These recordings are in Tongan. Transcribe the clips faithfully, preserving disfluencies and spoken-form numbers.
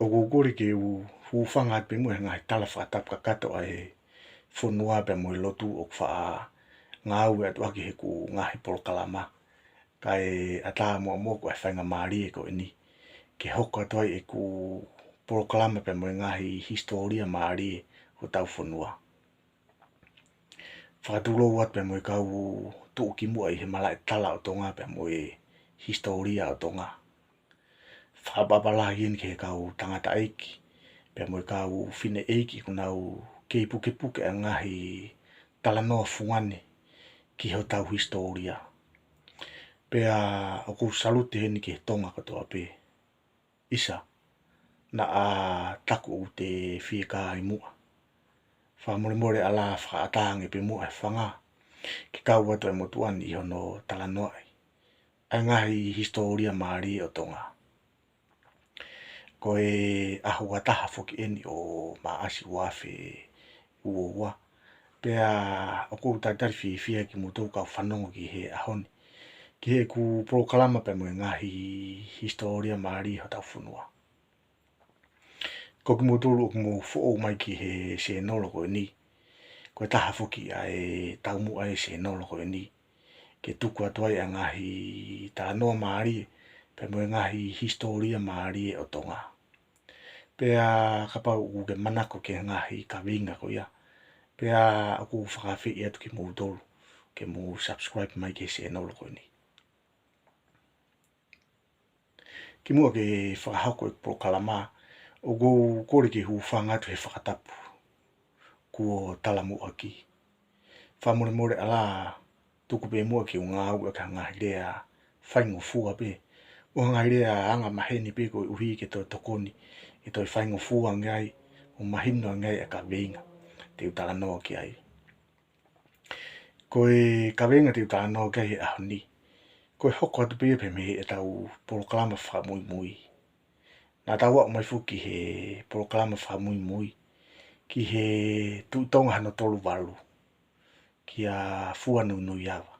ʻOku ou kole ke u hūfanga atu pē muʻa he ngaahi tala fakatapu kakato ʻa e fonua pea mo e lotu ʻoku faʻa ngāue atu ʻaki heʻeku ngaahi polokalama, kae ʻatā muʻa moʻoku ʻa e faingamālie ko eni ke hoko atu ai ʻeku polokalama pea mo e ngaahi hisitōlia mālie ʻo hotau fonua. Fakatulou atu pea mo e kau tuʻukimuʻa ʻi he malaʻe tala ʻo Tonga pea mo e hisitōlia ʻo Tonga. Fakaʻapaʻapa lahi eni ki he kau tangataʻeiki pea mo e kau fineʻeiki ʻoku nau kei pukepuke ʻa e ngaahi talanoa fungani ki hotau hisitōlia. Pea ʻoku ou salute heni ki he Tonga kotoa pē. ʻIsa, naʻa taku ʻoku te fiekaia muʻa. Fakamolemole ʻalā, fakaʻatā ange pē muʻa e fanga ke kau atu e motuʻa ni ʻi hono talanoaʻi ʻa e ngaahi hisitōlia mālie ʻo Tonga. Ko e ʻaho ua taha foki eni ʻo Maʻasi ua afe ua ua. Pea ʻoku ou talitali fiefia kimoutolu kau fanongo ki he ʻaho ni ki heʻeku polokalama pea mo e ngaahi hisitōlia mālie hotau fonua. Ko kimoutolu ʻoku mou foʻou mai ki he sēnolo ko eni, ko e taha foki ʻa e taumuʻa e sēnolo ko eni, ke tuku atu ai ʻa e ngaahi talanoa mālie pea mo e ngaahi hisitōlia mālie ʻo Tonga. Pea kapau ʻoku ke manako ki he ngaahi kaveinga ko ia, pea ʻoku ou fakaafeʻi atu kimoutolu ke mou subscribe mai ki he sēnolo ko eni. Kimuʻa ke fakahoko e polokalama, ʻoku ou kole ke hūfanga atu he fakatapu kuo talamuʻaki. Fakamolemole ʻalā, tuku pē muʻa ke u ngāueʻaki ha ngaahi lea faingofua pē, ʻo ha ngaahi lea anga maheni pē koeʻuhi ke toe tokoni, ke toe faingofua ange ai, ʻo mahino ange ai ʻa e kaveinga te u talanoa ki ai. Ko e kaveinga te u talanoa ki ai he ʻaho ni, ko e hoko atu pē ia pē mei heʻetau polokalama fakamuimui. Naʻa tau aʻu mai foki he polokalama fakamuimui ki he Tuʻi Tonga hono tolu valu, kia Fuanunuiava.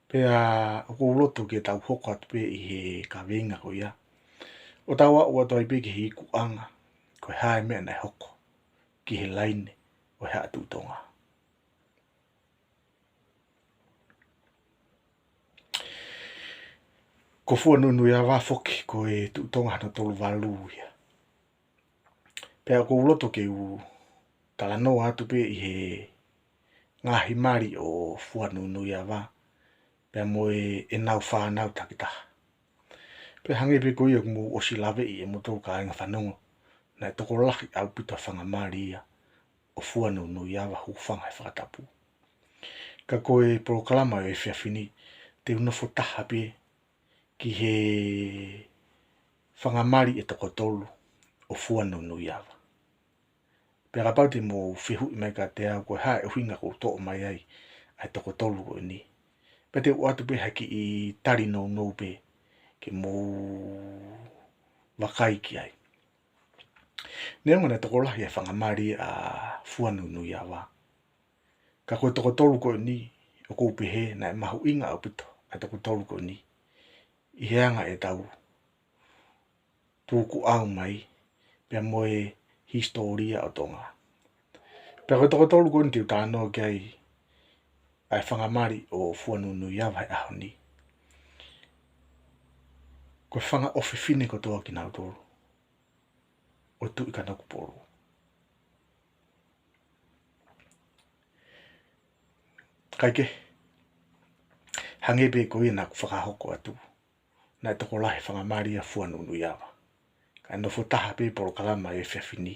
Pea ʻoku ou loto ke tau hoko atu pē ʻi he kaveinga ko ia, ʻo tau aʻu atu ai pē ki he ikuʻanga, ko e hā e meʻa naʻe hoko ki he laine ʻo e Haʻa Tuʻi Tonga. Ko Fuanunuiava foki ko e Tuʻi Tonga hono tolu valu ia. Pea ʻoku ou loto ke u talanoa atu pē ʻi he ngaahi mali ʻo Fuanunuiava pea mo e, ʻenau fānau takitaha. Pea hangē pē ko ia ʻoku mou ʻosi laveʻi ʻe moutolu kāinga fanongo, naʻe tokolahi ʻaupito e fanga mali ia ʻo Fuanunuiava, hūfanga he fakatapu. Ka ko e polokalama ʻo e efiafi ni, te u nofo taha pē ki he fanga mali ʻe toko tolu ʻo Fuanunuiava. Pea kapau te mou fehuʻi mai kiate au ko e hā e ʻuhinga ʻoku ou toʻo mai ai ʻa e toko tolu ko eni, pea te u ʻoatu pē ha kiʻi tali nounou pē ke mou vakai ki ai. Neongo naʻe tokolahi e fanga mali ʻa Fuanunuiava, ka ko e toko tolu ko eni, ʻoku ou pehē naʻe mahuʻinga ʻaupito ʻa e toko tolu ko eni ʻi he anga ʻetau tukuʻau mai pea mo e hisitōlia ʻo Tonga. Pea ko e toko tolu ko eni te u talanoa ki ai, ʻa e fanga mali ʻo Fuanunuiava he ʻaho ni, ko e fanga ʻofefine kotoa kinautolu ʻo Tuʻi Kanokupolu. Kae kehe, hangē pē ko ia naʻa ku fakahoko atu, naʻe tokolahi e fanga mali ʻa Fuanunuiava. Kae nofo taha pē polokalama ʻo e efiafi ni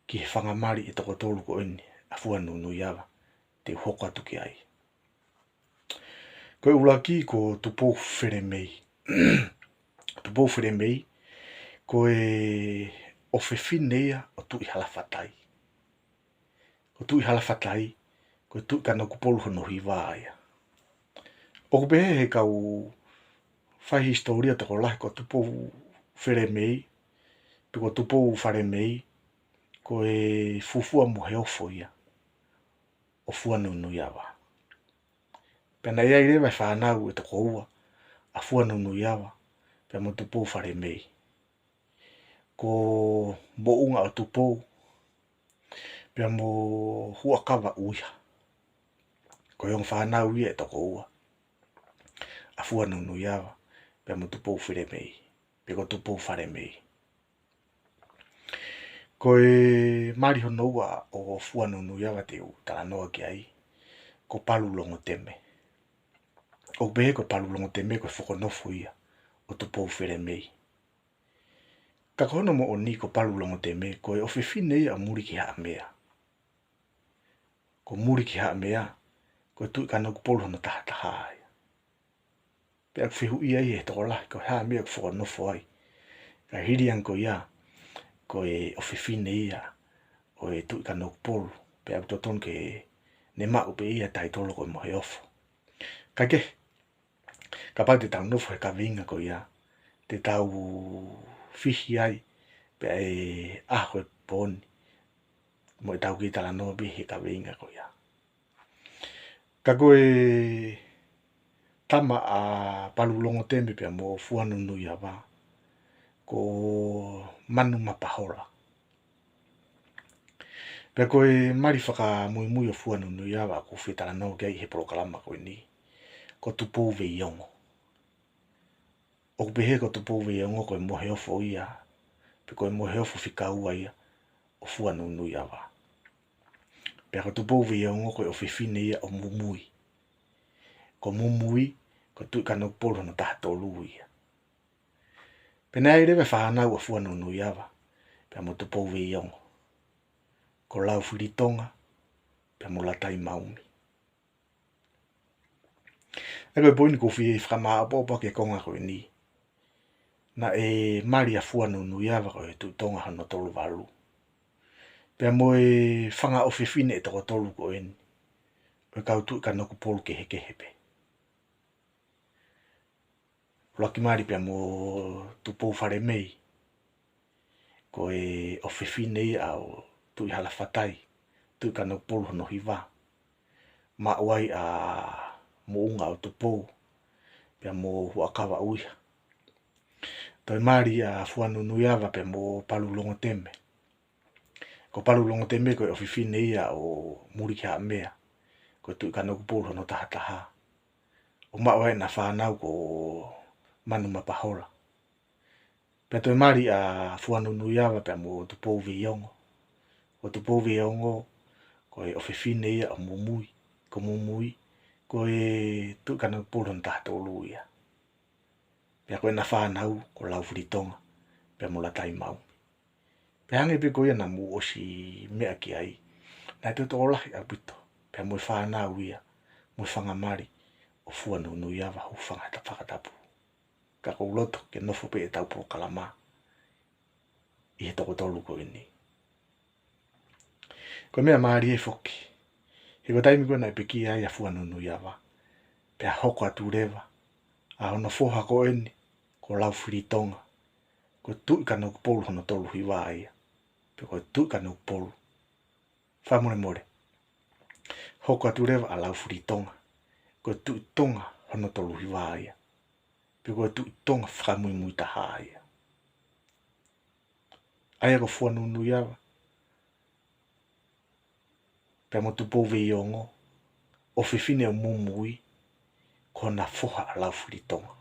ki he fanga mali ʻe toko tolu ko eni ʻa Fuanunuiava, te u hoko atu ki ai. Ko e ʻuluaki ko Tupou Felemei. Tupou Felemei, ko e ʻofefine ia ʻo Tuʻi Halafatai. Ko Tuʻi Halafatai, ko e Tuʻi Kanokupolu hono hiva ia. ʻOku pehē he kau fai hisitōlia tokolahi ko Tupou Felemei, pe ko Tupou Falemei, ko e fuofua mo e ofo ia ʻo Fuanunuiava. Pea naʻe ʻi ai leva e fānau ʻe toko ua ʻa Fuanunuiava pea mo Tupou Falemei. ko Moʻunga ʻo Tupou pea mo Huʻakavaʻuiha. Ko e ongo fānau ia ʻe toko ua ʻa Fuanunuiava pea mo Tupou Felemei, pe ko Tupou Falemei. Ko e mali hono ua ʻo Fuanunuiava te u talanoa ki ai, ko Palulongoteme. ʻOku pehē ko Palulongoteme ko e fokonofo ia ʻo Tupou Felemei. Ka ko hono moʻoni ko Palulongoteme ko e ʻofefine ia ʻo Mulikihaʻamea. Ko Mulikihaʻamea, ko e Tuʻi Kanokupolu hono tahataha ia. Pea ʻoku fehuʻia ia ʻe he tokolahi, ko e hā e meʻa ʻoku fokonofo ai. Ka hili ange ko ia, ko e ʻofefine ia ʻo e Tuʻi Kanokupolu, pea ʻoku totonu ke ne maʻu pē ia e taitolo ko e Moheofo. Ka ke, kapau te tau nofo he kaveinga ko ia, te tau fihi ai, pea ʻe ʻaho e pō ni, mo ʻetau kiʻi talanoa pē he kaveinga ko ia. Ka ko e tama ʻa Palulongoteme pea mo Fuanunuiava, ko Manumapahola. Pea ko e mali fakamuimui ʻo Fuanunuiava ʻoku ou fie talanoa ki ai he polokalama ko eni, ko Tupouveiongo. ʻOku pehē ko Tupouveiongo ko e Moheofo ia, pe ko e Moheofo fika ua ia ʻo Fuanunuiava. Pea ko Tupouveiongo ko e ʻofefine ia ʻo Mumui. Ko Mumui, ko e Tuʻi Kanokupolu hono tahatolu ia. Pea naʻe ʻi ai leva e fānau ʻa Fuanunuiava pea mo Tupouveiongo, ko Laufilitonga pea mo Lataimaumi. ʻA ia ko e poini ʻoku ou fie fakamāʻopoʻopo ki he konga ko eni, naʻe mali ʻa Fuanunuiava ko e Tuʻi Tonga hono tolu valu, pea mo e fanga ʻofefine ʻe toko tolu ko eni, ʻo e kau Tuʻi Kanokupolu kehekehe pē. ʻUluaki mali pea mo Tupoufalemei, ko e ʻofefine ia ʻo Tuʻihalafatai, Tuʻi Kanokupolu hono hiva, maʻu ai ʻa Moʻunga ʻo Tupou pea mo Huʻakavaʻuiha. Toe mali ʻa Fuanunuiava pea mo Palulongoteme. Ko Palulongoteme ko e ʻofefine ia ʻo Mulikihaʻamea, ko e Tuʻi Kanokupolu hono tahataha, ʻo maʻu ai ʻena fānau ko Manumapahola. Pea toe mali ʻa Fuanunuiava pea mo Tupouveiongo. Ko Tupouveiongo, ko e ʻofefine ia ʻo Mumui, ko Mumui, ko e Tuʻi Kanokupolu hono tahatolu ia. Pea ko ʻena fānau ko Laufilitonga pea mo Lataimaumi. Pea hangē pē ko ia naʻa mou ʻosi meʻa ki ai, naʻe totolahi ʻaupito pea mo e fānau ia, mo e fanga mali ʻo Fuanunuiava, hūfanga he fakatapu. Ka ʻoku ou loto ke nofo pē ʻetau polokalama ʻi he toko tolu ko eni. Ko e meʻa mālie foki, he ko e taimi ko ē naʻe pekia ai ʻa Fuanunuiava, pea hoko atu leva ʻa hono foha ko eni ko Laufilitonga, ko e Tuʻi Kanokupolu hono tolu hiva ia, pe ko e Tuʻi Kanokupolu. Fakamolemole. Hoko atu leva ʻa Laufilitonga, ko e Tuʻi Tonga hono tolu hiva ia, pe ko e Tuʻi Tonga fakamuimui taha ia. ʻA ia ko Fuanunuiava pea mo Tupouveiongo, ʻofefine ʻo Mumui, ko hona foha ʻa Laufilitonga.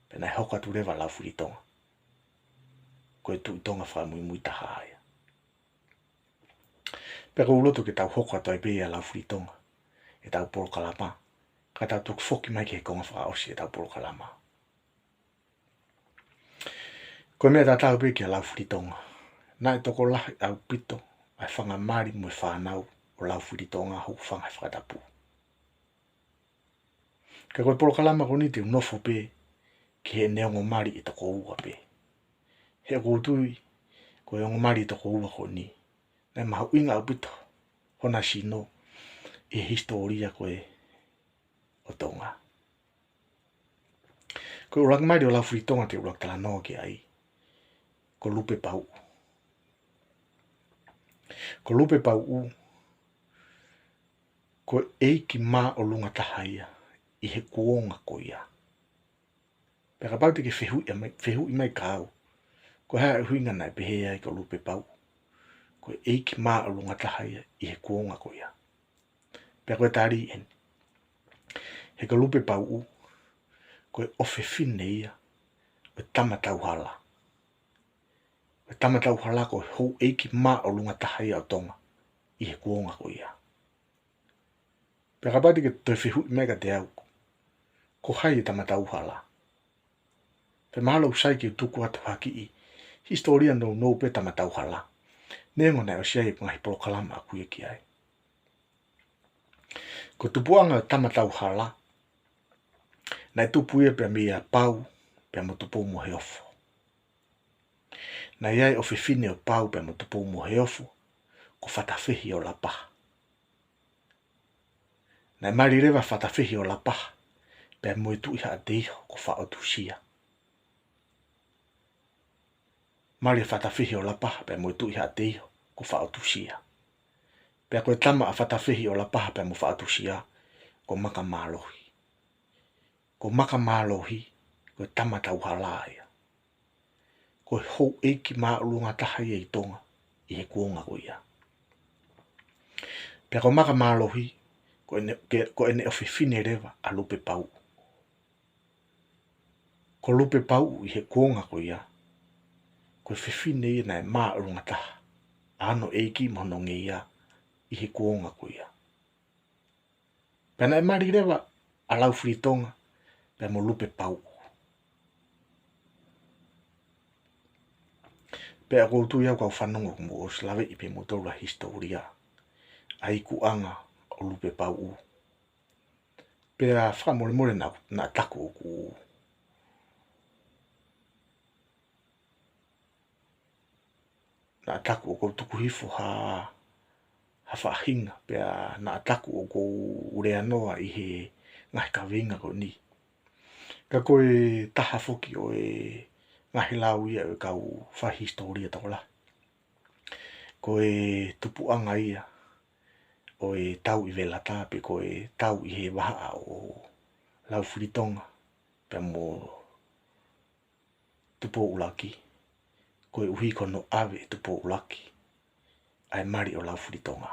Pea naʻe hoko atu leva ʻa Laufilitonga, ko e Tuʻi Tonga fakamuimui taha ia. Pea ʻoku ou loto ke tau hoko atu ai pē ʻia Laufilitonga ʻetau polokalama, ka tau toki foki mai ki he konga fakaʻosi ʻetau polokalama. Ko e meʻa tatau pē kia Laufilitonga, naʻe tokolahi ʻaupito ʻa e fanga mali mo e fānau ʻo Laufilitonga, hūfanga he fakatapu. Ka ko e polokalama ko eni te u nofo pē ki heʻene ongo mali ʻe toko ua pē. He ʻoku ou tui ko e ongo mali ʻe toko ua ko eni, naʻe mahuʻinga ʻaupito hona sino ʻi he hisitōlia ko ē ʻo Tonga. Ko e ʻuluaki mali ʻo Laufilitonga te u ʻuluaki talanoa ki ai, ko Lupepauʻu. Ko Lupepauʻu, ko e ʻeiki māʻolunga taha ia ʻi he kuonga ko ia. Pea kapau te ke fehuʻi mai, fehuʻi mai kiate au, Ko e hā e ʻuhinga naʻe pehē ai ko Lupepauʻu ko e ʻeiki māʻolunga taha ia ʻi he kuonga ko ia? Pea ko e tali eni. He ko Lupepauʻu, ko e ʻofefine ia ʻo e Tama Tauhala. Ko e Tama Tauhala ko e houʻeiki māʻolunga taha ia ʻo Tonga ʻi he kuonga ko ia. Pea kapau te ke toe fehuʻi mai kiate au, ko hai e Tama Tauhala? Pea mahalo ʻoku sai ke u tuku atu ha kiʻi hisitōlia nounou pē Tama Tauhala, neongo naʻe ʻosi ʻi ai e ngaahi polokalama ʻaku ia ki ai. Ko e tupuʻanga ʻo e Tama Tauhala, naʻe tupu ia pea meia Pau pea mo Tupoumoheofo. Naʻe ʻi ai e ʻofefine ʻo Pau pea mo Tupoumoheofo, ko Fatafehiʻolapaha. Naʻe mali leva Fatafehiʻolapaha pea mo e Tuʻi Haʻateiho ko Faʻotusia. Mali ʻa Fatafehiʻolapaha pea mo e Tuʻi Haʻateiho ko Faʻotusia. Pea ko e tama ʻa Fatafehiʻolapaha pea mo Faʻotusia ko Makamālohi. Ko Makamālohi, ko e Tama Tauhala ia. Ko e houʻeiki māʻolunga taha ia ʻi Tonga ʻi he kuonga ko ia. Pea ko Makamālohi, ko ʻene, ke, ko ʻene ʻofefine leva ʻa Lupepauʻu. Ko Lupepauʻu ʻi he kuonga ko ia, ko e fefine ia naʻe māʻolunga taha ʻa hono ʻeiki mo hono ngeia ʻi he kuonga ko ia. Pea naʻe mali leva ʻa Laufilitonga pea mo Lupepauʻu. Pea ʻoku ou tui au kau fanongo ʻoku mou ʻosi laveʻi pē moutolu ʻa e hisitōlia ʻa e ikuʻanga ʻo Lupepauʻu. Pea fakamolemole naʻa, naʻa taku ʻoku naʻa taku ʻoku ou tuku hifo ha, ha faʻahinga, pea naʻa taku ʻoku ou lea noa ʻi he ngaahi kaveinga ko eni. Ka ko e taha foki ʻo e ngaahi lau ia ʻo e kau faihisitōlia tokolahi, ko e tupuʻanga ia ʻo e tau ʻi Velata pe ko e tau ʻi he vahaʻa ʻo Laufilitonga pea mo Tupou ʻUluaki, koeʻuhi ko hono ʻave ʻe Tupou ʻUluaki ʻa e mali ʻo Laufilitonga.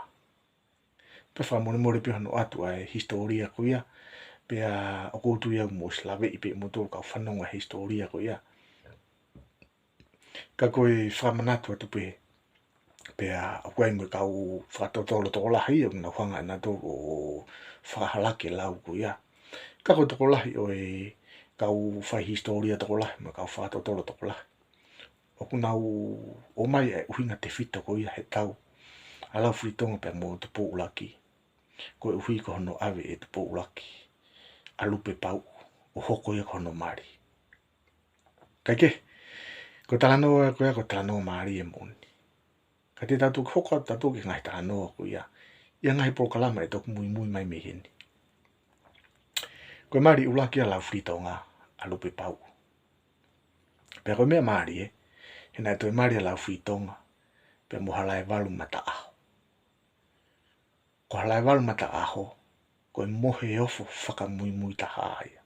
Pea fakamolemole pē hono ʻoatu ʻa e hisitōlia ko ia, pea ʻoku ou tui au mou ʻosi laveʻi pē moutolu kau fanongo ʻa e hisitōlia ko ia. Ka ko e fakamanatu atu pē, pea ʻoku ʻi ai mo e kau fakatotolo tokolahi ʻoku nau hanga ʻe nautolu ʻo fakahalaki e lau ko ia. Ka ko e tokolahi ʻo e kau faihisitōlia tokolahi mo e kau fakatotolo tokolahi, ʻoku nau ʻomai e ʻuhinga tefito ko ia he tau ʻa Laufilitonga pea mo Tupou ʻUluaki, koeʻuhi ko hono ʻave ʻe Tupou ʻUluaki ʻa Lupepauʻu ʻo hoko ia ko hono mali. Kaikehe, ko e talanoa ko ia ko e talanoa mālie moʻoni. Ka te tau toki hoko atu tautolu ki he ngaahi talanoa ko ia ʻi ha ngaahi polokalama ʻe toki muimui mai mei heni. Ko e mali ʻuluaki ʻa Laufilitonga ʻa Lupepauʻu. Pea ko e meʻa mālie, he naʻe toe mali ʻa Laufilitonga pea mo Halaevalu Mataʻaho. Ko Halaevalu Mataʻaho, ko e moheofo fakamuimui taha ia.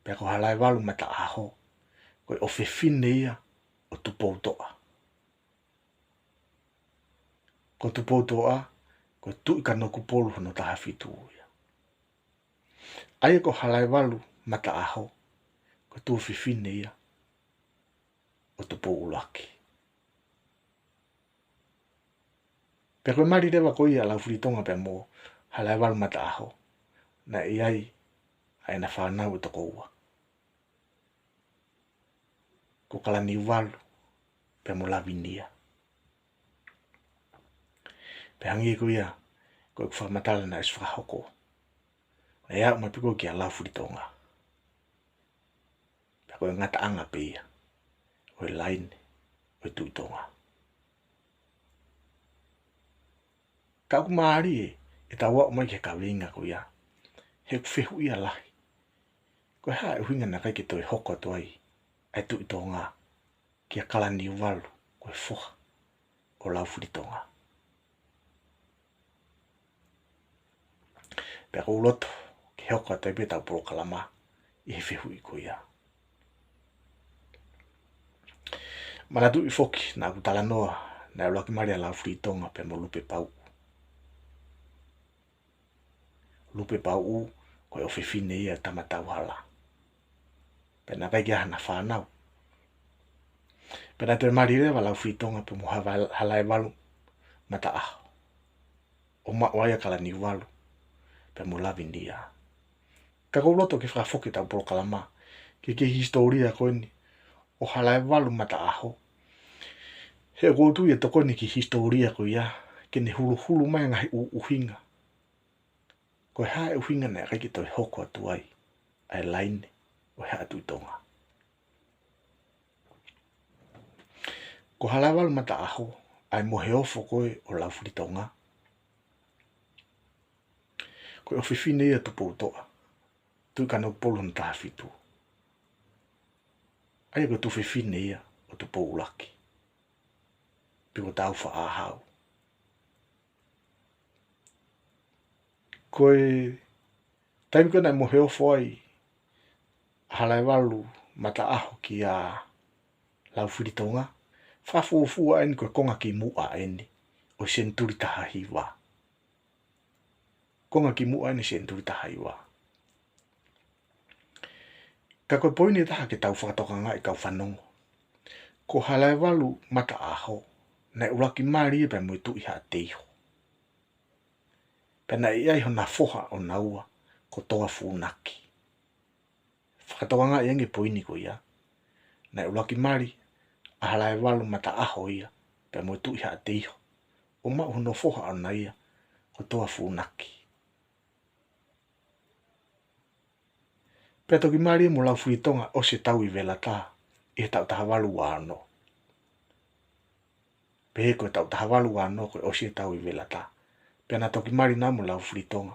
Pea ko Halaevalu Mataʻaho, ko e ʻofefine ia ʻo Tupoutoʻa. Ko Tupoutoʻa, ko e Tuʻi Kanokupolu hono taha fitu ia. ʻA ia ko Halaevalu Mataʻaho, ko e tuofefine ia ʻo Tupou ʻUluaki. Pea ko e mali leva ko ia ʻa Laufilitonga pea mo Halaevalu Mataʻaho, naʻe ʻi ai ʻa ʻena fānau ʻe toko ua. Ko Kalaniuvalu pea mo Lavinia. Pea hangē ko ia ko ʻeku fakamatala naʻe ʻosi fakahoko, naʻe aʻu mai pē ko ē kia Laufilitonga. Pea ko e ngataʻanga pē ia ʻo e laine ʻo e Tuʻi Tonga. Ka ʻoku mālie ʻetau aʻu mai ki he kaveinga ko ia, he ʻoku fehuʻia lahi, ko e hā e ʻuhinga naʻe ʻikai ke toe hoko atu ai ʻa e Tuʻi Tonga kia Kalaniuvalu, ko e foha ʻo Laufilitonga. Pea ʻoku ou loto ke hoko atu ai pē ʻetau polokalama ʻi he fehuʻi ko ia. Manatuʻi foki naʻa ku talanoa naʻe ʻuluaki mali ʻa Laufilitonga pea mo Lupepauʻu. Lupepauʻu ko e ʻofefine ia ʻo Tamatauhala. Pea naʻe ʻikai ke ʻi ai hana fānau. Pea naʻe toe mali leva ʻa Laufilitonga pea mo Hava-, Halaevalu Mataʻaho. ʻO maʻu ai ʻa Kalaniuvalu pea mo Lavinia. Ka ʻoku ou loto ke fakafoki ʻetau polokalama ki he kiʻi hisitōlia ko eni ʻo Halaevalu Mataʻaho. He ʻoku ou tui ʻe tokoni e kiʻi hisitōlia ko ia ke ne huluhulu mai e ngaahi ʻū ʻuhinga. Ko e hā e ʻuhinga naʻe ʻikai ke toe hoko atu ai ʻa e laine ʻo e Haʻa Tuʻi Tonga. Ko Halaevalu Mataʻaho, ʻa e moheofo ko ē ʻo Laufilitonga, ko e ʻofefine ia ʻo Tupoutoʻa, Tuʻi Kanokupolu hono taha fitu. ʻA ia ko e tuofefine ia ʻo Tupou ʻUluaki, pe ko Tāufaʻāhau. Ko e taimi ko ē naʻe moheofo ai ʻa Halaevalu Mataʻaho kia Laufilitonga, fakafuofua eni ko e konga kimuʻa eni ʻo e senituli taha hiva. Konga kimuʻa eni senituli taha hiva. Ka ko e poini ʻe taha ke tau fakatokangaʻi kau fanongo. Ko Halaevalu Mataʻaho, naʻe ʻuluaki mali ia pea mo e Tuʻi Haʻateiho. Pea naʻe ʻi ai hona foha ʻo naua ko Toa Funaki. Fakatokangaʻi ange e poini ko ia. Naʻe ʻuluaki mali ʻa Halaevalu Mataʻaho ia pea mo e Tuʻi Haʻateiho, ʻo maʻu hono foha ʻona ia ko Toa Funaki. Pea toki mali ia mo Laufilitonga ʻosi e tau ʻi Velata ʻi he taʻu taha valu ua ono. Pehē ko e taʻu taha valu ua ono ko e ʻosi e tau ʻi Velata. Pea naʻe toki mali naua mo Laufilitonga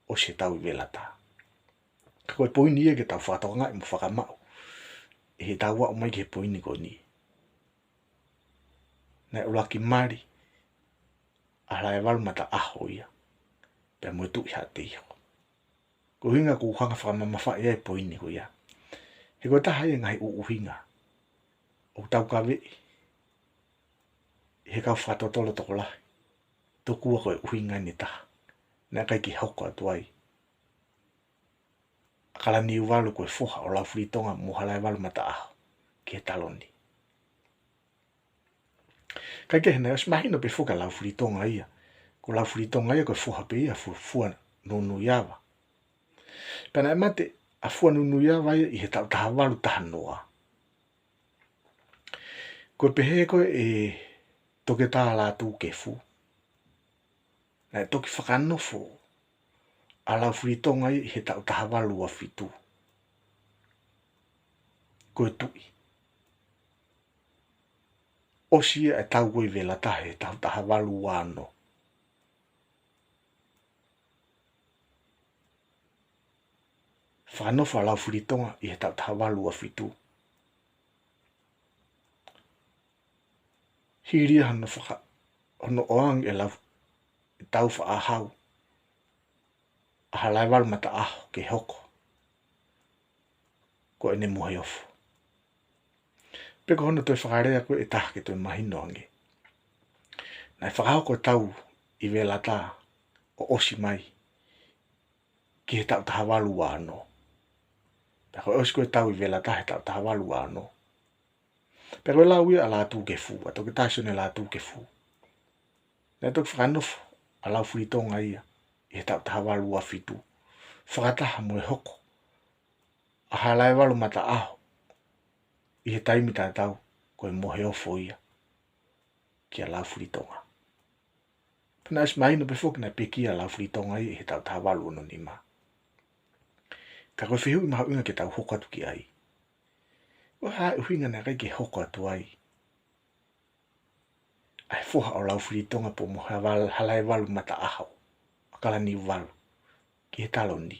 ʻosi e tau ʻi Velata. Ka ko e poini ia ke tau fakatokangaʻi mo fakamaʻu ʻi heʻetau aʻu mai ki he poini ko eni. Naʻe ʻuluaki mali ʻa Halaevalu Mataʻaho ia pea mo e Tuʻi Haʻateiho. Ko e ʻuhinga ʻoku ou hanga ʻo fakamamafaʻi ai e poini ko ia, he ko e taha ia e ngaahi ʻū ʻuhinga ʻoku tau kaveʻi ʻe he kau fakatotolo tokolahi, tokua ko e ʻuhinga eni ʻe taha naʻe ʻikai ke hoko atu ai ʻa Kalaniuvalu ko e foha ʻo Laufilitonga mo Halaevalu Mataʻaho ki he taloni. Kae kehe, naʻe ʻosi mahino pē foki ʻa Laufilitonga ia, ko Laufilitonga ia ko e foha pē ia ʻo Fu-, Fuanunuiava. Pea naʻe mate ʻa Fuanunuiava ia ʻi he taʻu taha valu taha noa. Ko e pehē ko ē ʻe Toketā Lātūkefu, naʻe toki fakanofo ʻa Laufilitonga ia ʻi he taʻu taha valu ua fitu ko e tuʻi. ʻOsi ia e tau ko ē ʻi Velata he taʻu taha valu ua ono. Fakanofo ʻa Laufilitonga ʻi he taʻu taha valu ua fitu. Hili ia hono faka-, hono ʻoange ʻe Lau-, ʻe Tāufaʻāhau ʻa Halaevalu Mataʻaho ke hoko ko ʻene moheofo. Pea ko hono toe fakalea ko ē ʻe taha ke toe mahino ange, naʻe fakahoko e tau ʻi Velata ʻo ʻosi mai ki he taʻu taha valu ua ono. Pea ko e ʻosi ko ē e tau ʻi Velata he taʻu taha valu ua ono, pea ko e lau ia ʻa Lātūkefu, ʻa Toketā Sione Lātūkefu, naʻe toki fakanofo ʻa Laufilitonga ia ʻi he taʻu taha valu ua fitu, fakataha mo e hoko ʻa Halaevalu Mataʻaho ʻi he taimi tatau ko e moheofo ia kia Laufilitonga. Pea naʻe ʻosi mahino pē foki naʻe pekia ʻa Laufilitonga ia ʻi he taʻu taha valu ono nima. Ka ko e fehuʻi mahuʻinga ke tau hoko atu ki ai, ko e hā e ʻuhinga naʻe ʻikai ke hoko atu ai ʻa e foha ʻo Laufilitonga pea mo Halaevalu Mataʻaho, ʻa Kalaniuvalu, ki he taloni?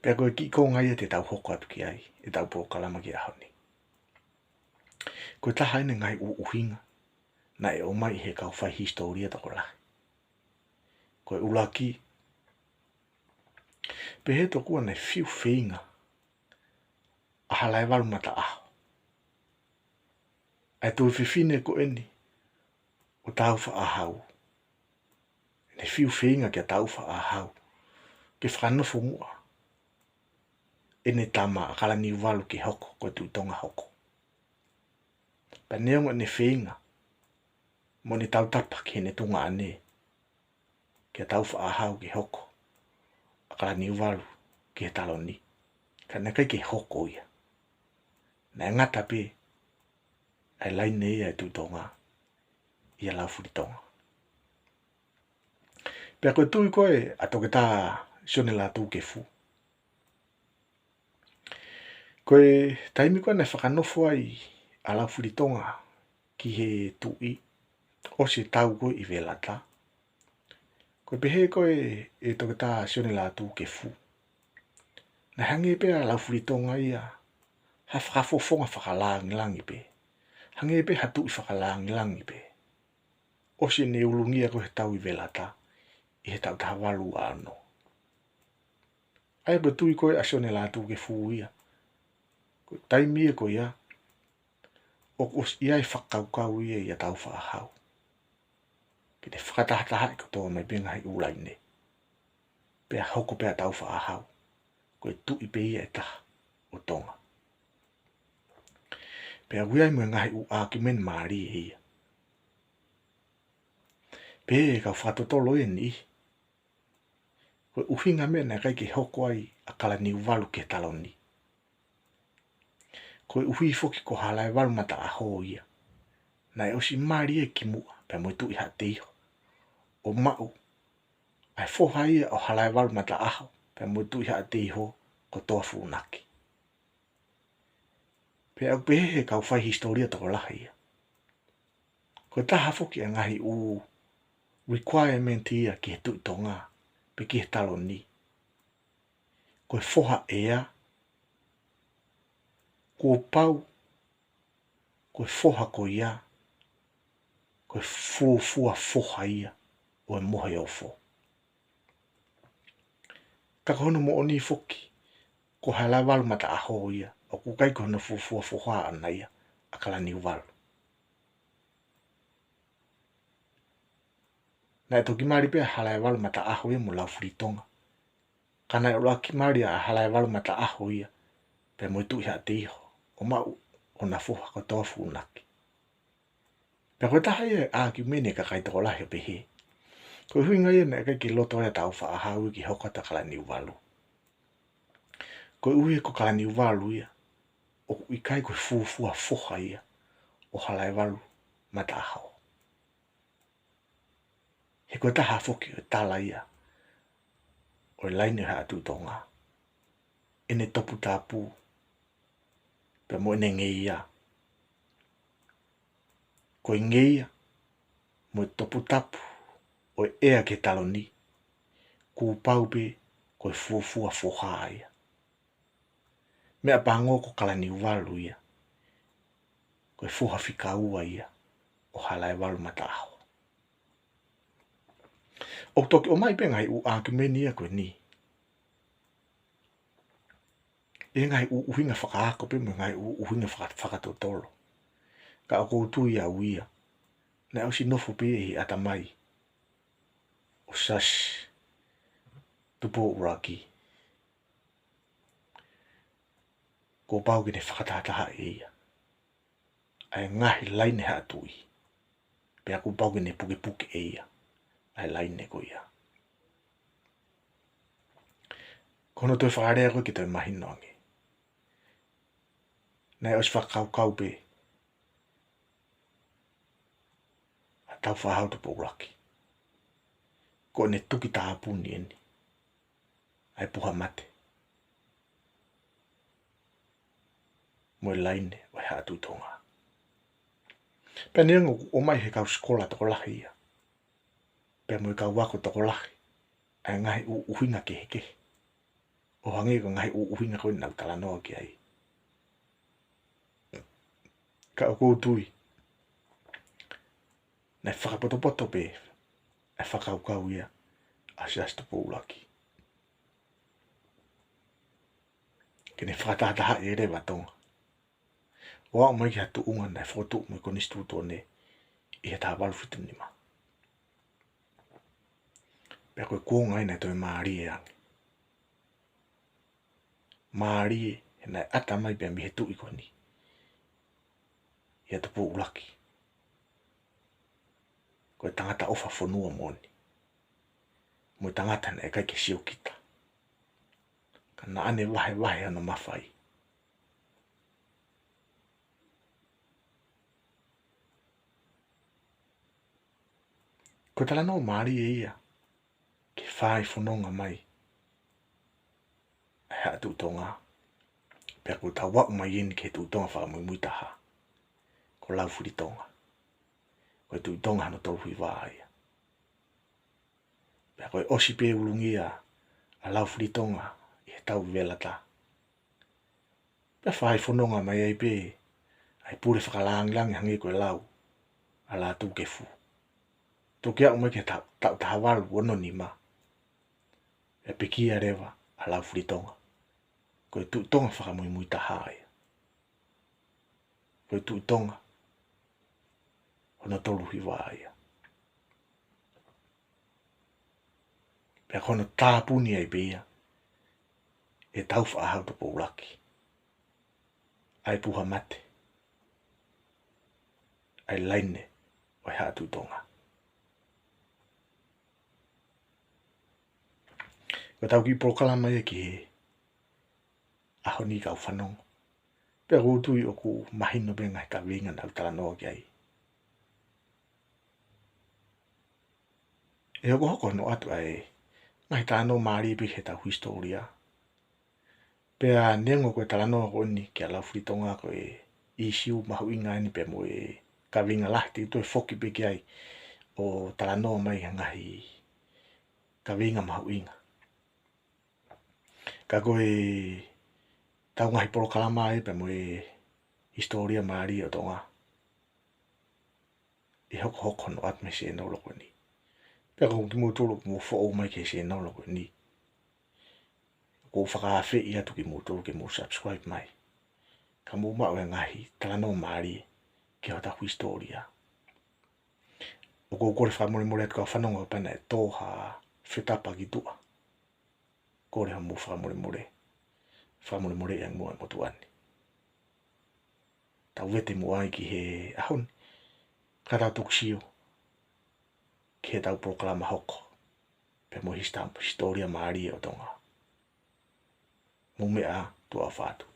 Pea ko e kiʻi konga ia te tau hoko atu ki ai ʻetau polokalama ki he ʻaho ni. Ko e taha eni e ngaahi ʻū ʻuhinga naʻe ʻomai ʻe he kau fai hisitōlia tokolahi. Ko e ʻuluaki, pehē tokua naʻe fiu feinga Halaevalu Mataʻaho. ʻA e tuofefine ko eni ʻo Tāufaʻāhau. ʻEne fiu feinga kia Tāufaʻāhau ke fakanofo muʻa ʻene tama ʻa Kalaniuvalu ke hoko ko e Tuʻi Tonga hoko. Pea neongo ʻene feinga mo ʻene tautapa ki heʻene tuongaʻane kia Tāufaʻāhau ke hoko ʻa Kalaniuvalu ki he taloni, ka naʻe ʻikai ke hoko ia. Naʻe ngata pē ʻa e laine ia ʻa e Tuʻi Tonga ʻia Laufilitonga. Pea ko e tui ko ē ʻa Toketā Sione Lātūkefu, ko e taimi ko ē naʻe fakanofo ai ʻa Laufilitonga ki he Tuʻi, ʻosi e tau ko ē ʻi Velata, ko e pehē ko ē ʻe Toketā Sione Lātūkefu, naʻe hangē pē ʻa Laufilitonga ia ha fakafofonga fakalāngilangi pē, hangē pē ha tuʻi fakalāngilangi pē, ʻosi ʻene ulungia ko ē he tau ʻi Velata ʻi he taʻu taha valu ua ono. ʻA ia ko e tui ko ē ʻa Sione Lātūkefu ia, ko e taimi ia ko ia, ʻoku ʻosi ʻi ai e fakakaukau ia ʻia Tāufaʻāhau ke ne fakatahatahaʻi kotoa mai pē ngaahi ʻū laine, pea hoko pē ʻa Tāufaʻāhau ko e tuʻi pē ia ʻe taha ʻo Tonga. Pea ʻoku ʻi ai mo e ngaahi ʻū ʻākiumeni mālie ia. Pehē ʻe he kau fakatotolo ia ʻe niʻihi, ko e ʻuhinga meʻa naʻe ʻikai ke hoko ai ʻa Kalaniuvalu ki he taloni, koeʻuhi foki ko Halaevalu Mataʻaho ia naʻe ʻosi mali ia kimuʻa pea mo e Tuʻi Haʻateiho, ʻo maʻu ʻa e foha ia ʻo Halaevalu Mataʻaho pea mo e Tuʻi Haʻateiho ko Toafuunaki. Pea ʻoku pehē ʻe he kau fai hisitōlia tokolahi ia, ko e taha foki ʻa e ngaahi ʻū requirement ia ki he Tuʻi Tonga pe ki he taloni, ko e foha ʻea, kuo pau ko e foha ko ia ko e fuofua foha ia ʻo e moheofo. Ka ko hono moʻoni foki, ko Halaevalu Mataʻaho ia, ʻoku ʻikai ko hono fuofua foha ʻaʻana ia ʻa Kalaniuvalu. Naʻe toki mali pē ʻa Halaevalu Mataʻaho ia mo Laufilitonga, ka naʻe ʻuluaki mali ʻa Halaevalu Mataʻaho ia pea mo e Tuʻi Haʻateiho, ʻo maʻu hona foha ko Toafuunaki. Pea ko e taha ia e ʻākiumeni ʻa e kakai tokolahi ʻo pehē, ko e ʻuhinga ia naʻe ʻikai ke loto ai ʻa Tāufaʻāhau ke hoko atu ʻa Kalaniuvalu, koeʻuhi ko Kalaniuvalu ia ʻoku ʻikai ko e fuofua foha ia ʻo Halaevalu Mataʻaho. He ko e taha foki ʻo e tala ia ʻo e laine ʻo e Haʻa Tuʻi Tonga, ʻene toputapu pea mo ʻene ngeia. Ko e ngeia mo e toputapu ʻo e ʻea ki he taloni, kuo pau pē ko e fuofua foha ia. Meʻapango ko Kalaniuvalu ia ko e foha fika ua ia ʻo Halaevalu Mataʻaho. ʻOku toki ʻomai pē ngaahi ʻū ʻākiumeni ia ko eni ʻi he ngaahi ʻū ʻuhinga fakaako pea mo e ngaahi ʻū ʻuhinga faka-, fakatotolo. Ka ʻoku ou tui au ia, naʻe ʻosi nofo pē ia ʻi he ʻatamai ʻo Siaosi Tupou ʻUluaki, kuo pau ke ne fakatahatahaʻi ʻe ia ʻa e ngaahi laine Haʻa Tuʻi, pea kuo pau ke ne pukepuke ʻe ia ʻa e laine ko ia. Ko hono toe fakalea ko ē ke toe mahino ange, naʻe ʻosi fakakaukau pē ʻa Tāufaʻāhau Tupou ʻUluaki ko ʻene tuki tāpuni eni ʻa e puha mate mo e laine ʻo e Haʻa Tuʻi Tonga. Pea neongo ʻoku ʻomai ʻe he kau sikola tokolahi ia pea mo e kau ako tokolahi ʻa e ngaahi ʻū ʻuhinga kehekehe, ʻo hangē ko e ngaahi ʻū ʻuhinga ko ē naʻa ku talanoa ki ai, ka ʻoku ou tui naʻe fakapotopoto pē ʻa e fakakaukau ia ʻa Siaosi Tupou ʻUluaki. ke ne fakatahatahaʻi e leva ʻa Tonga ʻo aʻu mai ki ha tuʻunga naʻe fokotuʻu mo e Konisitūtone ʻi he taha valu fitu nima. Pea ko e kuonga ia naʻe toe mālie ange. Mālie he naʻe ʻata mai pē mei he tuʻi ko eni ʻa Tupou ʻUluaki, ko e tangata ʻofa fonua moʻoni, mo e tangata naʻe ʻikai ke siokita, ka naʻa ne vahevahe hono mafai. Ko e talanoa mālie ia ki he fai fononga mai ʻa e Haʻa Tuʻi Tonga, pea kuo tau aʻu mai eni ki he Tuʻi Tonga fakamuimui taha, ko Laufilitonga. Ko e Tuʻi Tonga hono tolu hiva ia. Pea ko e ʻosi pē ulungia ʻa Laufilitonga ʻi he tau Velata, pea fai fononga mai ai pē ʻa e pule fakalāngilangi hangē ko e lau ʻa Lātūkefu. Toki aʻu mai ki he ta-, taʻu taha valu ono nima, ʻe pekia leva ʻa Laufilitonga. Ko e Tuʻi Tonga fakamuimui taha ia. Ko e Tuʻi Tonga hono tolu hiva ia. Pea ko hono tāpuni ai pē ia ʻe Tāufaʻāhau Tupou ʻUluaki ʻa e puha mate ʻa e laine ʻo e Haʻa Tuʻi Tonga. Ko ʻetau kiʻi polokalama ia ki he ʻaho ni, kau fanongo. Pea ʻoku ou tui ʻoku mahino pē ngaahi kaveinga naʻa ku talanoa ki ai. ʻE hokohoko hono ʻoatu ʻa e ngaahi talanoa mālie pē ki heʻetau hisitōlia. Pea neongo ko e talanoa ko eni kia Laufilitonga ko e ʻīsiu mahuʻinga eni pea mo e kaveinga lahi, te u toe foki pē ki ai ʻo talanoa mai ha ngaahi kaveinga mahuʻinga. Ka ko ʻetau ngaahi polokalama ē pea mo e hisitōlia mālie ʻo Tonga, ʻe hokohoko hono ʻoatu mei he sēnolo ko eni. Pea ko kimoutolu ʻoku mou foʻou mai ki he sēnolo ko eni, ʻoku ou fakaafeʻi atu kimoutolu ke mou subscribe mai, ka mou maʻu e ngaahi talanoa mālie ki hotau hisitōlia. ʻOku ou kole fakamolemole atu, kau fanongo, kapau naʻe tō ha fetapa ki tuʻa, kole hoʻomou fakamolemole. Fakamolemoleʻi ange muʻa e motuʻa ni. Tau vete muʻa ai ki he ʻaho ni, ka tau toki sio ki heʻetau polokalama hoko pea mo e hisita-, hisitōlia mālie ʻo Tonga. Mou meʻa ā, tuʻa ʻofa atu.